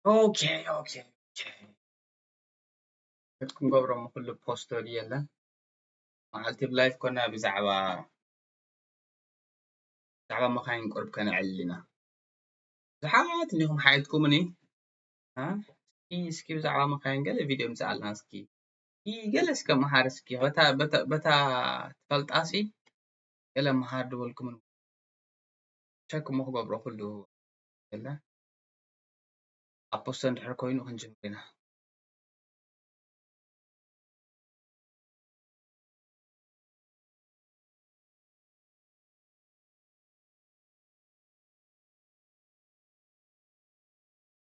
ኦኬ ኦኬ ኦኬ። ክንገብሮም ኩሉ ፖስቶ ድየለን መዓልቲ ብላይፍ ኮና ብዛዕባ ብዛዕባ መኻይን ቁርብ ከነዕልል ኢና። ብዙሓት እንዲኹም ሓይልኩምኒ እስኪ እስኪ ብዛዕባ መኻይን ገለ ቪድዮ ምፅኣልና እስኪ። ገለ እስከ መሃር እስኪ በታ ትፈልጣሲ ገለ መሃር ድበልኩምን ቸክ እሞ ክገብሮ ኩሉ የለ ኣብ ፖስቶ እንድሕር ኮይኑ ክንጅምር ኢና።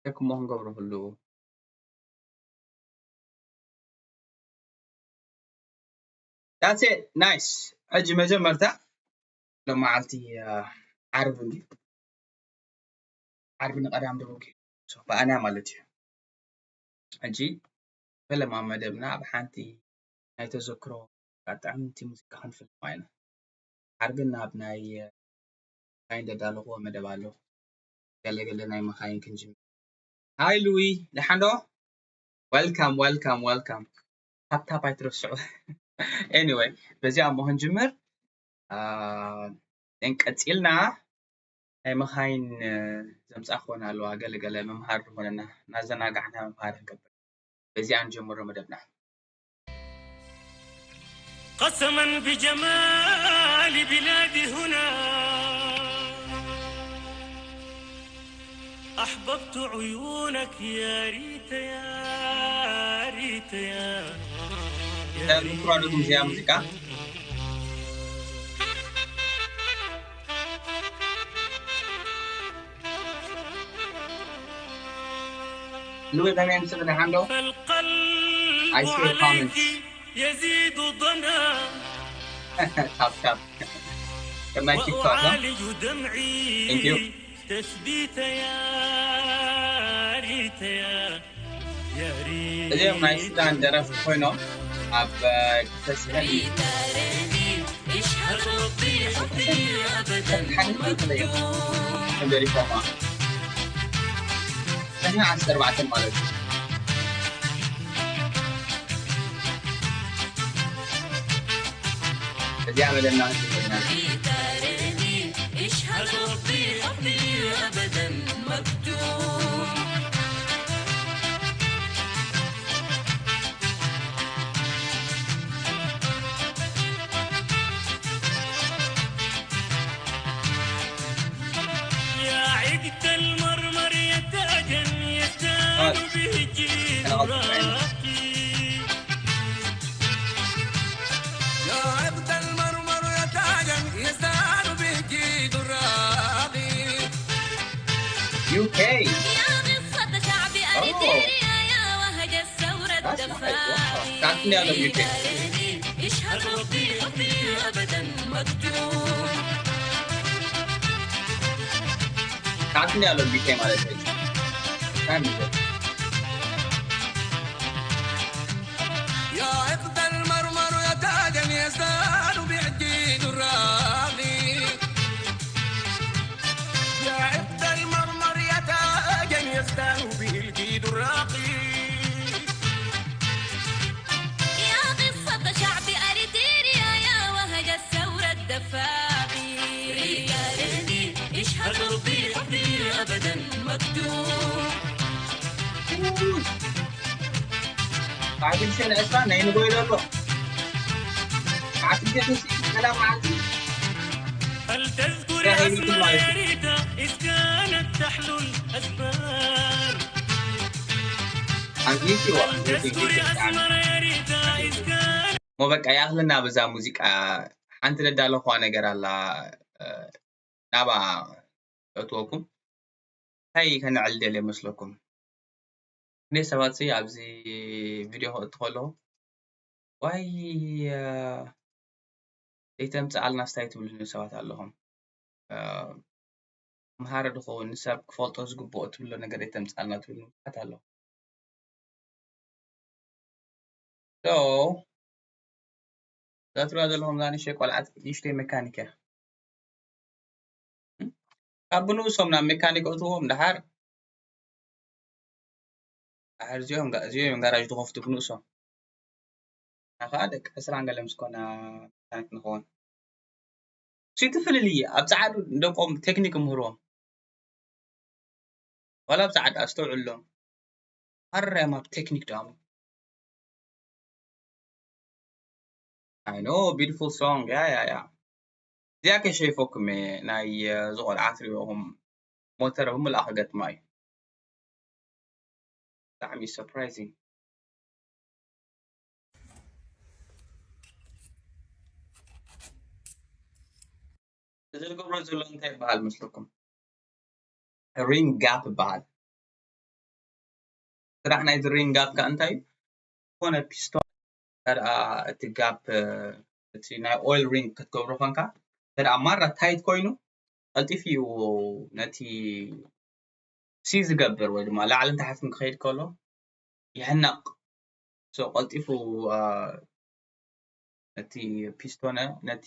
ቸክ እሞ ክንገብሮ ኩሉ That's it. Nice. ሕጂ መጀመርታ ሎመዓልቲ ዓርቢ እንዲ ዓርቢ ንቀዳም ደቡብ ሶፋኣና ማለት እዩ። ሕጂ ፈለማ መደብና ኣብ ሓንቲ ናይ ተዘክሮ ኣጣዕምቲ ሙዚቃ ክንፍልማ ኢና። ዓርቢ ናብ ናይ መኻይን ደዳለኽዎ መደብ ኣሎ። ገለገለ ናይ መኻይን ክንጅምር። ሃይ ሉዊ፣ ደሓን ዶ? Welcome welcome welcome። ታፕታፕ ኣይትረስዑ። Anyway፣ በዚኣ እሞ ክንጅምር። ን ቀፂልና ናይ መኻይን ዘምፃ ክኾን ኣለዋ ገለገለ መምሃር ዝኾነና እናዘናጋዕና መምሃር ንገብር። በዚኣ ንጀምሮ መደብና። قسما بجمال بلادي هنا أحببت عيونك يا ريت يا ريت يا يا ريت. ሙዚቃ Louis Damian seven handle. I see your comments. يزيد ضنا. Tap, tap. Tap my TikTok, huh? وأعالج دمعي. Thank you. تثبيت يا ريت يا يا ريت. እዚኦም ናይ ሱዳን ደረፍቲ ኮይኖም ኣብ ክልተ ሽሕን اشهد ربي حبي أبدا مكتوب. ዓሰርተ ኣርባዕተ ማለት እዩ። እዚኣ መደብና ክንጅምር ኢና። اشهد ربي حبي أبدا مكتوب. يا عقد المرمر يا تاجا يزدان به جيد راقي. يا عقد المرمر يا تاجا يزدان به جيد راقي. U K. يا قصة شعب أريتريا، يا وهج الثورة الدفاعي. تعرفني أنا U K. اشهد ربي حبي أبدا مكتوب. تعرفني أنا U K ማለት ነው። تعرفني. يا عقد المرمر يا تاجا يزدان بعجي دراغي. يا عقد المرمر يا تاجا يزدان بعجي دراغي. يا قصة شعب أريتريا يا وهج الثورة الدفاعي. ريتاريني اشهد ربي حبي أبدا مكتوب. ዓሰርተ ዕስራ ናይ ንጎይዶ ኣሎ። ዓሰርተ ሰላም መዓልቲ። هل تذكر يا هيبة أسمر الله. يا ريتا إذ كانت تحلو الأسمار؟ عم يجي هل وقت يجي تذكر يجي. أسمر يا ريتا إذ كانت እሞ በቃ ይኣኽለና በዛ ሙዚቃ። ሓንቲ ለዳለኹዋ ነገር ኣላ፣ እ፣ ናብኣ ከእትወኩም። እንታይ ከነዕልል ደልየ መስለኩም? ክንደይ ሰባት ሲ ኣብዚ ቪድዮ ከእቱ ከለኹ፣ ዋይ፣ እ፣ ዘይተምጽኣልና ስታይ ትብሉኒ ሰባት ኣለኹም። እ፣ መሃሪ ድኸውን ንሰብ ክፈልጦ ዝግብኦ ትብሎ ነገር ዘይተምጽኣልና ትብሉኒ ብዙሓት ኣለኹም። So፣ እዛ ትሪእዋ ዘለኹም እዛ ንእሽተይ ቆልዓ ንእሽተይ ሜካኒክ እያ። ካብ ብንኡሶም ናብ ሜካኒክ እትዎም ደሓር እዚኦም እዚኦም ጋራጅ ዝኸፍቱ ብንእሶም። ኣኻ ደቂ ዕስራን ገለ ምስ ኮና መካኒክ ንኸውን። ሲ ትፍልልይ ኣብ ጻዕዱ ደቆም ቴክኒክ ምህርዎም። ዋላ ኣብ ጻዕዳ ኣስተውዕሎም። ኣራዮም ኣብ ቴክኒክ ዳሞ። I know, beautiful song. ያ ያ ያ። እዚኣ ከሸይፈኩም እየ፣ ናይ ዝቆልዓ ትሪእኹም ሞተር ብምልኣ ክገጥማ እዩ። ብጣዕሚ surprising። እዚ ዝገብሮ ዘሎ እንታይ ይበሃል መስለኩም? ሪንግ ጋፕ ይበሃል። ስራሕ ናይዚ ሪንግ ጋፕ ከ እንታይ እዩ? ዝኾነ ፒስቶን ከደኣ እቲ ጋፕ እቲ ናይ ኦይል ሪንግ ክትገብሮ ኮንካ ከደኣ ማራ ታይት ኮይኑ ቀልጢፉ እዩ ነቲ ሲ ዝገብር ወይ ድማ ላዕልን ታሕትን ክኸይድ ከሎ ይሕነቕ። So ቀልጢፉ ነቲ ፒስቶነ ነቲ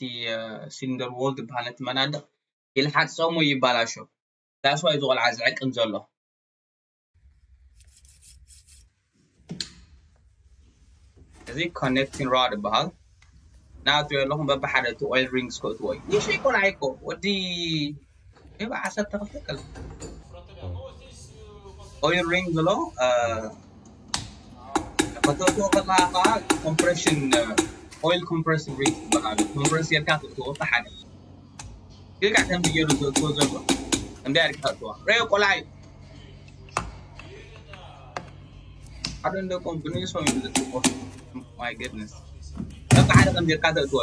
ሲሊንደር ዎል ዝበሃል ነቲ መናድቕ ይልሓጽሞ ይባላሾ። ዳስዋይ እዚ ቆልዓ ዝዕቅን ዘሎ እዚ ኮኔክቲንግ ራድ ይበሃል። ናትሪኦ ኣለኹም በብሓደ እቲ ኦይል ሪንግስ ከእትዎ እዩ። ንእሽተይ ቆልዓ እኮ ወዲ ሪባ ዓሰርተ ክልተ ከለ ኦይል ሪንግ ብሎ ከተእትዎ ከለካ ከዓ ኮምፕሬሽን ኦይል ኮምፕሬሽን ሪንግ ዝበሃል ኮምፕሬስ ጌርካ ተእትዎ ብሓደ ጌርካ ከምዚ ገይሩ ዘእትዎ ዘሎ እንዲ ኣርካ ተእትዋ ረዮ ቆልዓይ ሓደ እንደቆም ብንእሶም እዮም ዘጥቆ my goodness በቃ ሓደ ከም ጌርካ ተእትወ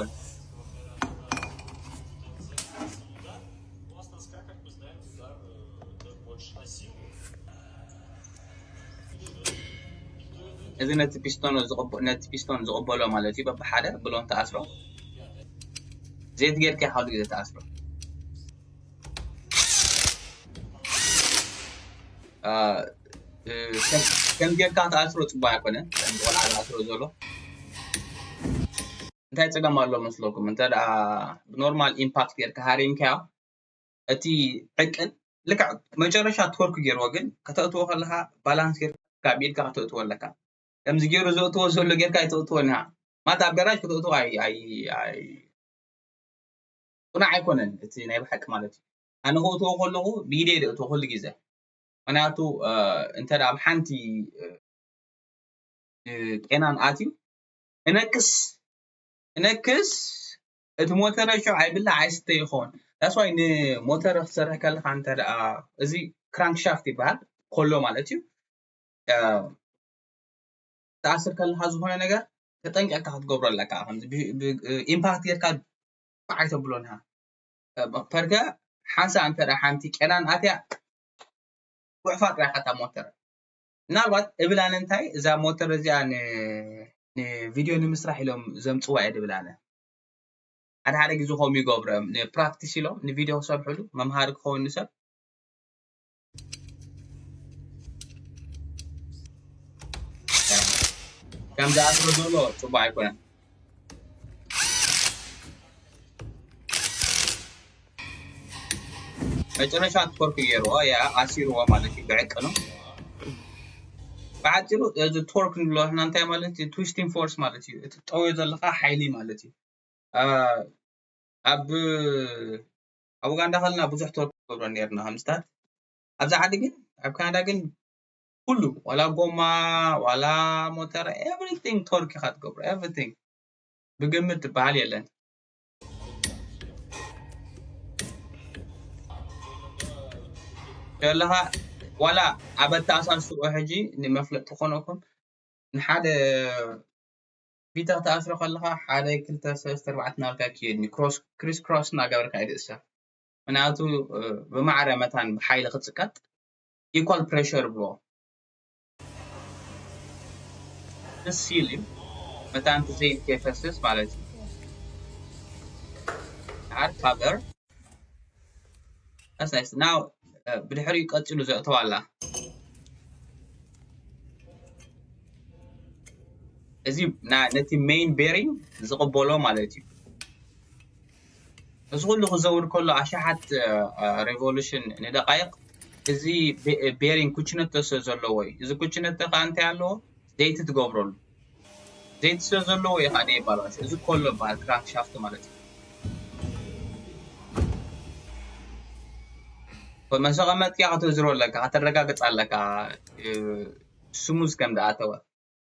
እዚ ነቲ ፒስቶን ነቲ ፒስቶን ዝቕበሎ ማለት እዩ በብሓደ ብሎን ተኣስሮ ዘይት ጌርካ ኩሉ ግዜ ተኣስሮ ከም ጌርካ ተኣስሮ ፅቡቅ ኣይኮነን ቆልዓ ዝኣስሮ ዘሎ እንታይ ፀገም ኣሎ መስለኩም እንተ ብኖርማል ኢምፓክት ጌርካ ሃሪምካዮ እቲ ዕቅን ልክዕ መጨረሻ ትወርክ ገይርዎ ግን ከተእትዎ ከለካ ባላንስ ጌርካ ብኢድካ ከተእትዎ ኣለካ ከምዚ ገይሩ ዘእትዎ ዘሎ ጌርካ ኣይተእትዎን ኢኻ ማት ኣብ ገራጅ ከተእትዎ ኣይ ኣይ ኣይ ቁናዕ ኣይኮነን እቲ ናይ ብሓቂ ማለት እዩ ኣነ ከእትዎ ከለኹ ብኢደይ ዘእትዎ ኩሉ ግዜ ምክንያቱ እንተ ኣብ ሓንቲ ጤናን ኣትዩ እነክስ እነክስ እቲ ሞተረ ሽዑ ኣይብላዕ ኣይስተ ይኸውን that's why ንሞተረ ክትሰርሕ ከለካ እንተ ደኣ እዚ ክራንክ ሻፍት ይበሃል ኮሎ ማለት እዩ ትኣስር ከለካ ዝኾነ ነገር ተጠንቂቕካ ክትገብሮ ኣለካ ከምዚ ኢምፓክት ጌርካ ባዓይ ተብሎን ኢኻ ፐርከ ሓንሳ እንተ ሓንቲ ቄናን ኣትያ ጉዕፋ ጥራይ ኢኻ እታ ሞተር ምናልባት እብል ኣነ እንታይ እዛ ሞተር እዚኣ ንቪድዮ ንምስራሕ ኢሎም ዘምፅዋ እየ ድብል ኣነ ሓደ ሓደ ግዜ ከምኡ ይገብሩ እዮም ንፕራክቲስ ኢሎም ንቪድዮ ክሰርሕሉ መምሃሪ ክኸውን ንሰብ ከም ዝኣስሮ ዘሎ ፅቡቅ ኣይኮነን መጨረሻ ቶርክ ገይርዎ ያ ኣሲርዎ ማለት እዩ ብዕቅኑ ብሓፂሩ እዚ ቶርክ ንብሎ ሕና እንታይ ማለት እዩ ትዊስቲንግ ፎርስ ማለት እዩ እቲ ጠውዮ ዘለካ ሓይሊ ማለት እዩ ኣብ ኣብ ኡጋንዳ ከለና ብዙሕ ቶርክ ገብሮ ነርና ከምስታት ኣብዚ ዓዲ ግን ኣብ ካናዳ ግን ኩሉ ዋላ ጎማ ዋላ ሞተር everything ቶርክ ኢካ ትገብሮ everything ብግምት ትበሃል የለን ከለኻ ዋላ ኣብ ኣተኣሳስኦ ሕጂ ንመፍለጥ ትኾነኩም ንሓደ ቢታ ክትኣስሮ ከለኻ ሓደ ክልተ ሰለስተ ኣርባዕተ ናበልካ ይክየድ ክሪስ ክሮስ እናገበርካ ይድእሰር ምክንያቱ ብማዕረ መታን ብሓይሊ ክፅቀጥ equal pressure ይብልዎ ሲል እዩ መታን ትዘይት ከይፈስስ ማለት እዩ hard cover that's nice now ብድሕሪኡ ቀፂሉ ዘእተው ኣላ እዚ ነቲ main bearing ዝቕበሎ ማለት እዩ እዚ ኩሉ ክዘውር ከሎ ኣሽሓት revolution ንደቃይቕ እዚ ቤሪንግ ኩችነቶ ስለ ዘለዎ እዩ። እዚ ኩችነቶ ከዓ እንታይ ኣለዎ? ዘይቲ ትገብረሉ። ዘይቲ ስለ ዘለዎ እዩ ከዓ ደይባላሽ። እዚ ኮሎ ይበሃል፣ ክራንክሻፍት ማለት እዩ። መሰቐመጥካ ከተዝሮ ኣለካ፣ ከተረጋግፅ ኣለካ፣ ስሙዝ ከም ደኣተወ።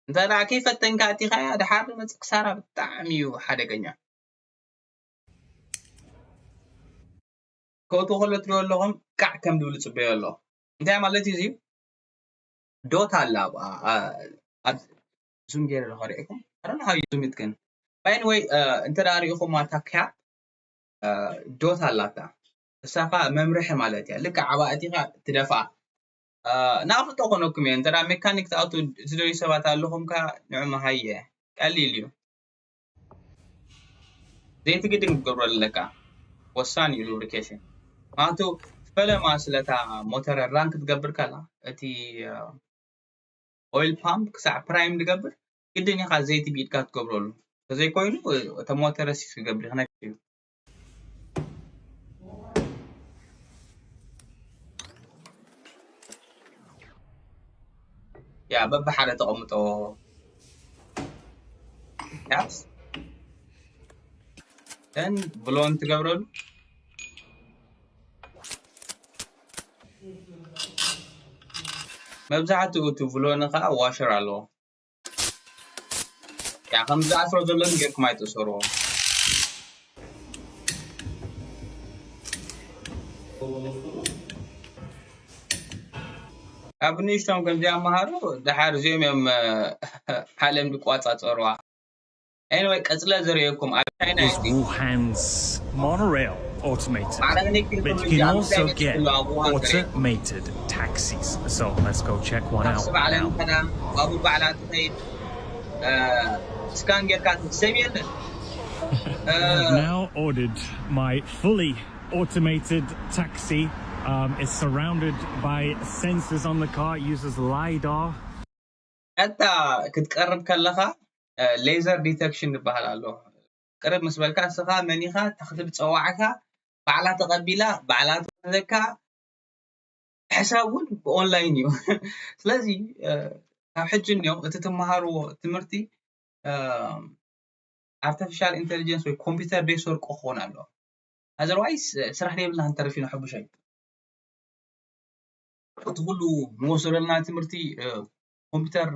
እንተ ደኣ ከይፈተንካ ኣቲኻያ፣ ድሓር መጽእ ክሳራ ብጣዕሚ እዩ ሓደገኛ። ከእቱ ከሎ ትሪኦ ኣለኹም፣ ቃዕ ከም ድብል ጽበዮ ኣለኹ። እንታይ ማለት እዩ እዚ? ዶታ ኣላ ኣብ፣ ኣብ፣ ኣብ ዙም ገይረ ኣለኹ፣ ሪኢኹም? I don't know how you zoom it ግን። By the way፣ እ፣ እንተ ደኣ ሪኢኹም ማታ ካፕ፣ እ፣ ዶታ ኣላታ። እሳ ኸኣ መምርሒ ማለት እያ። ልክዕ ኣብኣ ኣቲኻ ትደፍኣ። እ፣ ንኣፍልጦ ኮነኩም እየ። እንተ ደኣ ሜካኒክ ትኣቱ ትደልዩ ሰባት ኣለኹም ከኣ ንዑ መሃየ። ቀሊል እዩ። ዘይቲ ግድን ክትገብሮ ኣለካ። ወሳኒ እዩ ሉብሪኬሽን። ምኽንያቱ ፈለማ ስለታ ሞተር ራን ክትገብር ከላ፣ እቲ፣ እ፣ ኦይል ፓምፕ ክሳዕ ፕራይም ዝገብር ግድን ኢኻ ዘይቲ ብኢድካ ክትገብረሉ። ተዘይኮይኑ፣ እ፣ እተ ሞተር ረሲስ ክገብር ይኽነክ እዩ። ያ፣ በብሓደ ተቐምጦ። ያስ። ደን ብሎን ትገብረሉ። መብዛሕትኡ እቲ ብሎን ኸዓ ዋሸር ኣለዎ። ያ፣ ከም ዝኣስሮ ዘሎን ጌርኩም ኣይትእሰርዎ። ኣብ ንእሽቶም ከምዚ ኣመሃሩ፣ ድሓር እዚኦም እዮም፣ እ፣ ዓለም ዝቋጻጸሩዋ። ኤኒወይ፣ ቀጽለ ዘርእየኩም ኣብ ቻይና is እዩ። Wuhan's monorail automated, ማዕረ ግን but you ቴክኖሎጂ can ኣብ also ቻይና get ክህሉ ኣብ ውሃን ዝርኢ። Automated taxis. So let's go check one out ታክሲ ባዕላ now. ንኸዳ፣ ባቡር ባዕላ ትኸይድ፣ እ፣ ስካን ጌርካ ትሰብ የለን። I have now ordered my fully automated taxi. Um, it's surrounded by sensors on the car. It uses LiDAR. ቀጥታ ክትቀርብ ከለኻ፣ እ፣ ሌዘር ዲተክሽን ዝበሃል ኣሎ። ቅርብ ምስ በልካ፣ እስኻ መን ኢኻ፣ ተኽትብ ጸዋዕካ፣ ባዕላ ተቐቢላ፣ ባዕላ ትወስደካ፣ ሕሳብ እውን ብኦንላይን እዩ። ስለዚ፣ እ፣ ካብ ሕጂ እኒኦ እቲ ትመሃርዎ ትምህርቲ፣ እ፣ ኣርቲፊሻል ኢንተሊጀንስ ወይ ኮምፒውተር ዘይሰርቆ ክኾን ኣለዎ። ኣዘርዋይስ፣ እ፣ ስራሕ ዘይብልና ክንተርፍ ኢና፣ ሕቡሻይ። እቲ ኩሉ ንወስዶ ዘለና ትምህርቲ፣ እ፣ ኮምፒውተር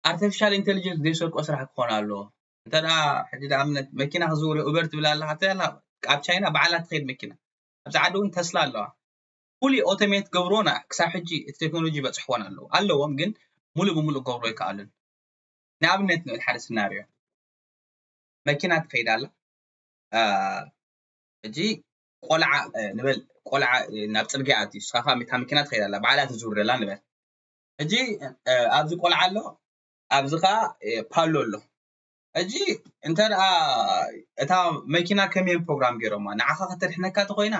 ኣርቲፊሻል ኢንተሊጀንስ ዘይሰርቆ ስራሕ ክኾን ኣለዎ። እንተ ደኣ ሕጂ ንኣብነት መኪና ክዝውር እየ፣ ኡበር ትብል ኣለኻ፣ እንታይ ኣላ? ኣብ ቻይና ባዕላ ትኸይድ መኪና። ኣብዚ ዓዲ እውን ተስላ ኣለዋ። ፉሊ ኦቶሜት ገብርዎን ክሳብ ሕጂ እቲ ቴክኖሎጂ ይበጽሕዎን ኣለዉ። ኣለዎም፣ ግን ሙሉእ ብሙሉእ ክገብርዎ ኣይከኣሉን። ንኣብነት ንብል ሓደ ስናርዮ። መኪና ትኸይድ ኣላ። እ፣ ሕጂ ቆልዓ፣ እ፣ ንበል ቆልዓ፣ እ፣ ናብ ጽርግያ ኣትዩ፣ ንስኻ ከኣ እታ መኪና ትኸይድ ኣላ፣ ባዕላ ትዝውር ኣላ ንበል። ሕጂ፣ እ፣ ኣብዚ ቆልዓ ኣሎ፣ ኣብዚ ከኣ፣ እ፣ ፓሎ ኣሎ። ሕጂ እንተ ደኣ እታ መኪና ከመይ እዮም ፕሮግራም ገይሮማ? ንዓኻ ከተድሕነካ ተኾይና፣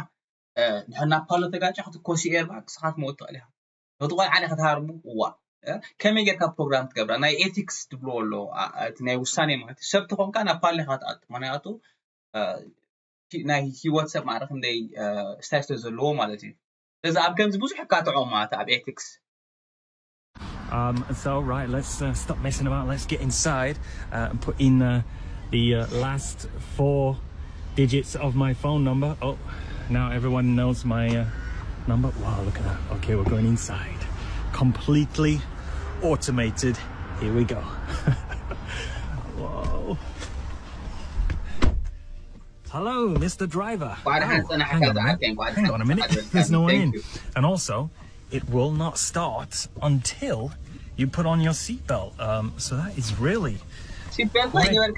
እ፣ ድሕር ናብ ፓሎ ተጋጭ ክትኮሲ ኤርባግ ንስኻ ክትመውት ትኽእል ኢኻ። ነቲ ቆልዓ ዲኻ ትሃርሙ? እዋእ። እ፣ ከመይ ጌርካ ፕሮግራም ትገብራ? ናይ ኤቲክስ ትብልዎ ኣሎ፣ ኣ፣ ኣ፣ እቲ ናይ ውሳኔ ማለት እዩ። ሰብ ተኾንካ ናብ ፓሎ ኢኻ ትኣቱ። ምኽንያቱ፣ እ፣ ሂ-፣ ናይ ህይወት ሰብ ማዕረ ክንደይ፣ እ፣ ስታይ ስለ ዘለዎ ማለት እዩ። ስለዚ ኣብ ከምዚ ብዙሕ እካትዖም ማለት ኣብ ኤቲክስ። Um, so, right, let's, uh, stop messing about. Let's get inside, uh, and put in, uh, the, uh, last four digits of my phone number. Oh, now everyone knows my, uh, number. Wow, look at that. Okay, we're going inside. Completely automated. Here we go. Whoa. Hello, Mister Driver. Oh, hang on a minute. Hang on a minute. There's no one in. And also, it will not start until you put on your seatbelt. Um, so that is really quite, uh,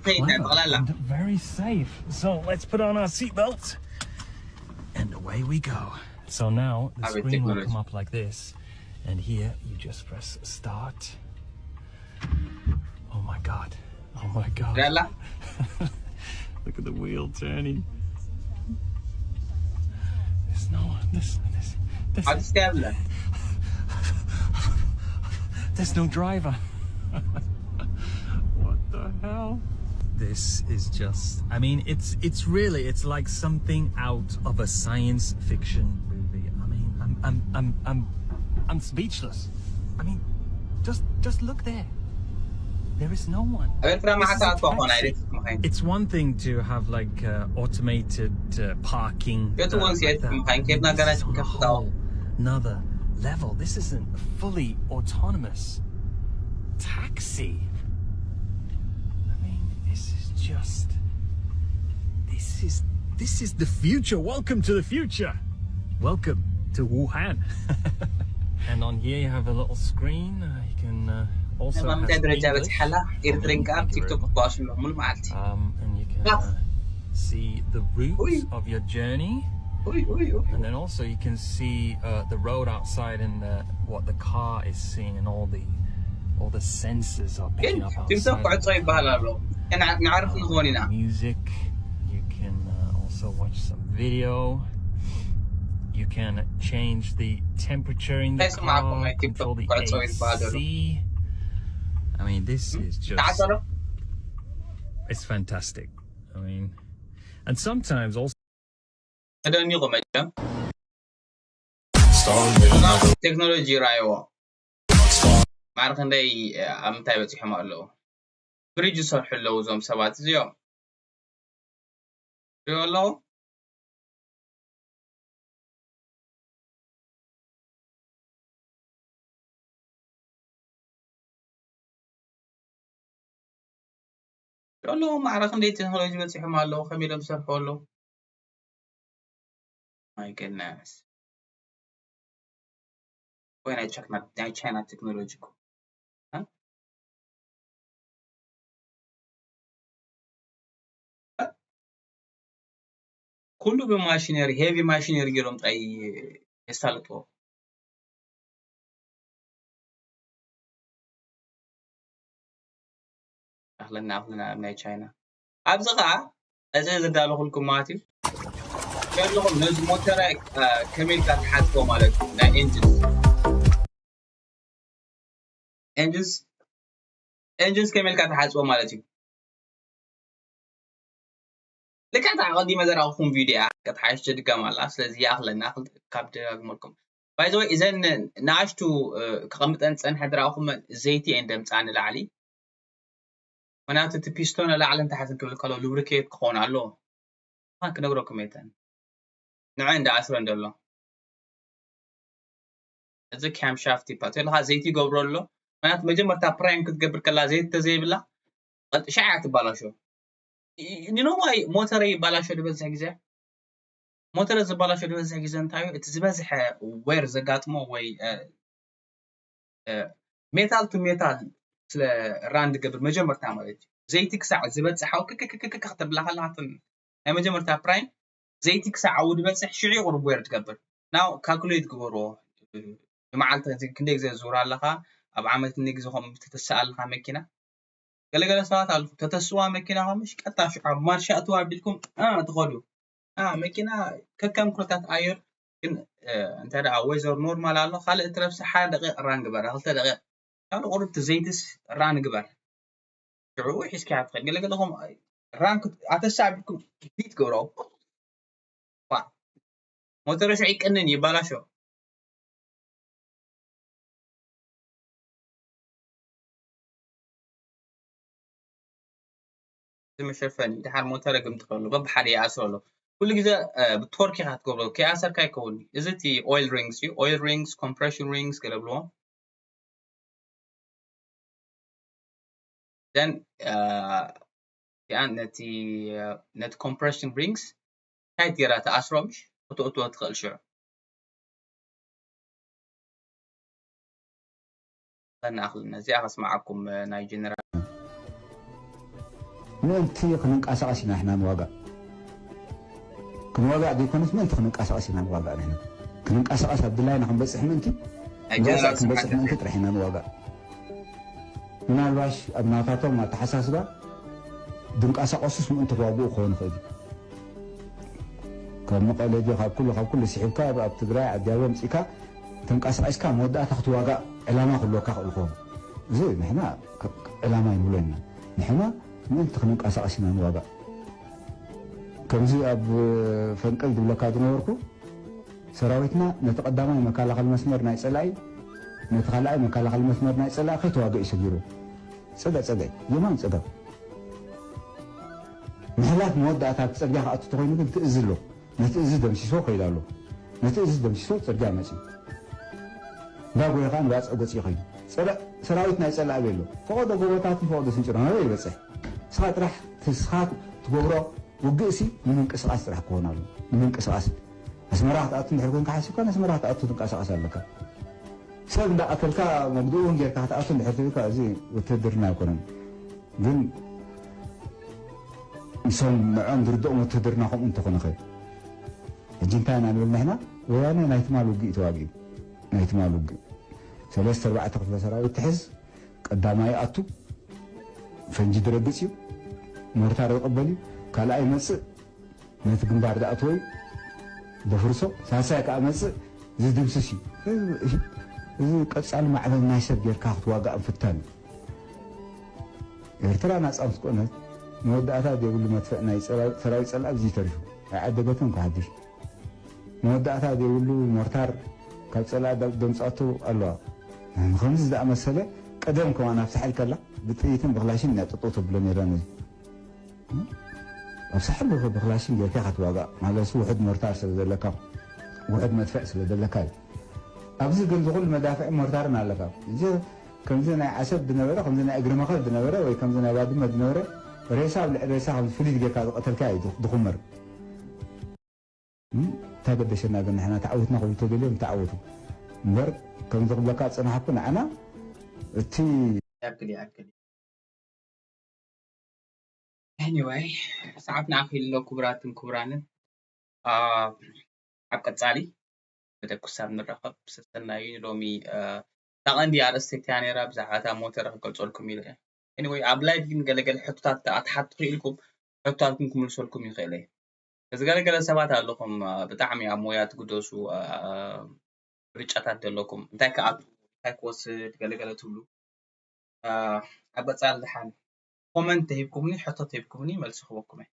clever and very safe. So let's put on our seatbelt. And away we go. So now the screen will come up like this. And here you just press start. Oh my God. Oh my God. Look at the wheel turning. There's no one. There's, there's, there's, there's no driver. What the hell? This is just, I mean, it's, it's really, it's like something out of a science fiction movie. I'm, I'm, I'm, I'm speechless. I mean, just, just look there. There is no one. ኣብ ኤርትራ መዓት ኣትዋ ኾን ኣይደት It's one thing to have like uh, automated uh, parking. Get one set. Another level. This is a fully autonomous taxi. I mean, this is just. This is this is the future. Welcome to the future. Welcome to Wuhan. And on here you have a little screen. Uh, you can uh, also have English. ደረጃ በጽሓላ ኤርትሬን ከኣ ቲክቶክ ክባሱ ኣለኹ ሙሉ መዓልቲ Um, and you can uh, see the route of your journey. And then also you can see uh, the road outside and uh, what the car is seeing and all the all the senses are picking up outside. ቲክቶክ ክዕጾ ይባሃል ኣሎ። ንዓርፍ ንኾን ኢና። Music. You can uh, also watch some video. You can change the temperature in the car, control the A C. I mean, this is just, it's fantastic. I mean, and sometimes also. ተደኒቑ መቸም ቴክኖሎጂ ይረኣይዎ። ማዕረ ክንደይ ኣብ ምንታይ በፂሖም ኣለዉ? ብሪጅ ዝሰርሑ ኣለዉ እዞም ሰባት እዚኦም። ሪኦ ኣለዉ። ሪኦ ኣለዉ። ማዕረ ክንደይ ቴክኖሎጂ በፂሖም ኣለዉ፣ ከመይ ኢሎም ዝሰርሑ ኣለዉ። My goodness. ወይ ናይ ቻይና ናይ ቻይና ቴክኖሎጂ እኮ ኩሉ ብማሽነሪ ሄቪ ማሽነሪ ገይሮም ጥራይ የሳልጥዎ። ኣኽለና ኣኽለና ኣብ ናይ ቻይና ኣብዚ ኸዓ እዚ ዘዳለኹልኩም ማለት እዩ። ከለኹም ነዚ ሞተራይ ከመይ ኢልካ ትሓጽቦ ማለት እዩ ናይ ኤንጅንስ ኤንጅንስ ኤንጅንስ ከመይ ኢልካ ትሓጽቦ ማለት እዩ። ልክዕ እታ ኣቐዲመ ዘረኣኹም ቪድዮ እያ። ቀጥሓሽ ድጋም ኣላ። ስለዚ ይኣኽለና ካብ ደጋግመልኩም። By the way እዘን ንኣሽቱ ክቐምጠን ዝጸንሐ ዝረኣኹመን ዘይቲ እየን ደምጻ ንላዕሊ። ምክንያቱ እቲ ፒስቶን ላዕልን ታሕትን ክብል ከሎ ሉብሪኬት ክኸውን ኣለዎ። ክነግረኩም እየ እተን ንዐ እንዳ ኣስረ እንደሎ እዚ ካምሻፍት ይባል ተለካ ዘይቲ ይገብሮ ኣሎ። ምክንያቱ መጀመርታ ፕራይም ክትገብር ከላ ዘይቲ ተዘይብላ ሻዕ እያ ትባላሾ። ንኖዋይ ሞተረ ይባላሾ ዝበዝሕ ግዜ ሞተረ ዝባላሾ ዝበዝሕ ግዜ እንታይ እዩ እቲ ዝበዝሐ ዌር ዘጋጥሞ ወይ ሜታል ቱ ሜታል ስለ ራን ዝገብር መጀመርታ ማለት እዩ ዘይቲ ክሳዕ ዝበፅሓው ክክክክክ ክትብላ ከላ ናይ መጀመርታ ፕራይም ዘይቲ ክሳዕ ኣብኡ ዝበፅሕ ሽዑ ቁሩብ ዌር ትገብር ናው ካልኩሌት ግበርዎ ብመዓልቲ ክንደይ ግዜ ዙር ኣለኻ ኣብ ዓመት ክንደይ ግዜ ከም ትተስእ ኣለኻ መኪና ገለገለ ሰባት ኣለኹ ተተስዋ መኪና ከምሽ ቀጣ ሽዑ ኣብ ማርሻ እትዋ ኣቢልኩም ትኸዱ መኪና ከከም ኩነታት ኣየር ግን እንተ ደኣ ወይዘር ኖርማል ኣሎ ካልእ ትረብሲ ሓደ ደቂቕ ራን ግበራ ክልተ ደቂቕ ካልእ ቁሩብ እቲ ዘይትስ ራን ግበር ሽዑ ሒዝካያ ትኸድ ገለገለኹም ራን ኣተሳ ኣቢልኩም ቢት ገብሮ ሞተረ ሽዑ ይቅንን ይባላሾ እዚ መሸፈኒ ድሓር ሞተረ ግምጥሎ ኣሎ በብሓደ ይኣስሮ ኣሎ ኩሉ ግዜ ብቶርክ ኢካ ትገብሮ ከይኣሰርካ ይከውን እዚ እቲ ኦይል ሪንግስ እዩ ኦይል ሪንግስ ኮምፕሬሽን ሪንግስ ገለ ብልዎ then እቲኣ ነቲ ነቲ ኮምፕሬሽን ሪንግስ ታይት ጌራ ተኣስሮ ምሽ ክትእትዎ ትኽእል ሽዑ ከነኣኽልና እዚኣ ከስምዓኩም ናይ ጀነራል ምእንቲ ክንንቀሳቐስ ኢና ንሕና ንዋጋእ ክንዋጋእ ዘይኮነስ ምእንቲ ክንንቀሳቐስ ኢና ንዋጋእ ንሕና ክንንቀሳቐስ ኣብ ድላይና ክንበፅሕ ምእንቲ ንዋጋእ ክንበፅሕ ምእንቲ ጥራሕ ኢና ንዋጋእ ምናልባሽ ኣብ ናታቶም ኣተሓሳስባ ድንቀሳቐሱስ ምእንቲ ክዋግኡ ክኸውን ይኽእል እዩ ካብ መቐለ ድዮ ካብ ኩሉ ካብ ኩሉ ስሒብካ ኣብ ትግራይ ዓዲ ኣበባ ኣምፂእካ ተንቀሳቒስካ መወዳእታ ክትዋጋእ ዕላማ ክህልወካ ክእል ክኸውን እዚ ንሕና ዕላማ ይንብሎ ኢና ንሕና ምእንቲ ክንንቀሳቐስ ኢና ንዋጋእ ከምዚ ኣብ ፈንቅል ዝብለካ ዝነበርኩ ሰራዊትና ነቲ ቀዳማይ መከላኸሊ መስመር ናይ ጸላኢ፣ ነቲ ካልኣይ መከላኸሊ መስመር ናይ ጸላኢ ከይተዋግእ እዩ ሰጊሩ። ጸጋ ጸጋ፣ የማን ጸጋ። ምሕላፍ መወዳእታ ኣብቲ ጽርግያ ክኣቱ ተኾይኑ ግን እቲ እዝ ኣሎ። ነቲ እዝ ደምሲሶ ከይዱ ኣሎ። ነቲ እዝ ደምሲሶ ጽርግያ መጺኡ። እንዳጎየ ከኣ ንባጽዕ ገጺኡ ከይዱ። ጸረ-፣ ሰራዊት ናይ ጸላኢ ኣበይ ኣሎ? ፈቐዶ ጎቦታትን ፈቐዶ ስንጭሮን ኣበይ ይበጽሕ? ንስኻ ጥራሕ፣ ንስኻ ትገብሮ ውግእሲ ንምንቅስቓስ ጥራሕ ክኾን ኣሎ። ንምንቅስቓስ። ኣስመራ ክትኣቱ እንድሕር ኮንካ ሓሲብካ፣ ንኣስመራ ክትኣቱ ትንቀሳቐስ ኣለካ። ሰብ እንዳቐተልካ መግድኡ እውን ጌርካ ክትኣቱ እንድሕር ትብልካ፣ እዚ ውትድርና ኣይኮነን። ግን ንሶም ንዕኦም ዝርድኦም ውትድርና ከምኡ እንተኾነ ኸ? ሕጂ እንታይ ኢና ንብል ንሕና? ወያነ ናይ ትማል ውግእ እዩ ተዋጊኡ። ናይ ትማል ውግእ። ሰለስተ ኣርባዕተ ክፍለ ሰራዊት ትሕዝ፣ ቀዳማይ ይኣቱ፣ ፈንጂ ዝረግጽ እዩ፣ ሞርታር ዝቕበል እዩ፣ ካልኣይ ይመጽእ፣ ነቲ ግንባር ዝኣተወ እዩ፣ ደፍርሶ፣ ሳልሳይ ከኣ መጽእ፣ ዝድምስስ እዩ። እዚ፣ እዚ ቀጻሊ ማዕበል ናይ ሰብ ጌርካ ክትዋጋእ ምፍታን እዩ። ኤርትራ ናጻ ምስ ኮነት፣ መወዳእታ ዘይብሉ መድፍዕ ናይ ጸላ-፣ ሰራዊት ጸላኢ ኣብዚ ተሪፉ። ኣይዓደገትን እኳ ሓድሽ። መወዳእታ ዘይብሉ ሞርታር ካብ ጸላኢ ዳ-፣ ደምጻቱ ኣለዋ። ከምዚ ዝኣመሰለ ቀደም ከማን ኣብ ሳሕል ከላ ብጥይትን ብክላሽን እያ ጥጥው ተብሎ ነይራ ነዚ። ኣብ ሳሕል ብ-፣ ብክላሽን ጌርካ ኢኻ ትዋጋእ። ማለት ውሑድ ሞርታር ስለ ዘለካ፣ ውሑድ መድፍዕ ስለ ዘለካ እዩ። ኣብዚ ግን ዝኹሉ መዳፍዕ ሞርታርን ኣለካ። እዚ ከምዚ ናይ ዓሰብ ዝነበረ፣ ከምዚ ናይ እግሪ መኸል ዝነበረ ወይ ከምዚ ናይ ባድመ ዝነበረ ሬሳ ኣብ ልዕሊ ሬሳ ከምዚ ፍልይ ጌርካ ዝቐተልካ እዩ ዝ-፣ ዝኹመር። እም፣ እንታይ ገደሸና ግን ንሕና ተዓዊትና ክብሉ ተደልዮም ተዓወቱ። እምበር ከምዚ ክብለካ ዝጸናሕኩ ንዓና እቲ ይኣክል፣ ይኣክል። Anyway፣ ሰዓትና ኣኺሉ ኣሎ ክቡራትን ክቡራንን። አ፣ ኣብ ቀጻሊ መደብ ክሳብ ንራኸብ ሰሰናዩ። ሎሚ፣ አ፣ እታ ቀንዲ ኣርእስቲ እቲኣ ነይራ፣ ብዛዕባ እታ ሞተር ክገልጸልኩም ኢለ እየ። Anyway፣ ኣብ ላይቭ ግን ገለገለ ሕቶታት ኣትሓቱ ክኢልኩም፣ ሕቶታትኩም ክምልሰልኩም ይኽእል እየ። እዚ ገለገለ ሰባት ኣለኹም፣ አ፣ ብጣዕሚ ኣብ ሞያ ትግደሱ፣ አ፣ ምርጫታት ዘለኩም፣ እንታይ ክኣቱ፣ እንታይ ክወስድ፣ ገለገለ ትብሉ። አ፣ ኣብ ቀጻሊ ደሓን ኮመንት ተሂብኩምኒ፣ ሕቶ ተሂብኩምኒ፣ መልሲ ክህበኩም እየ።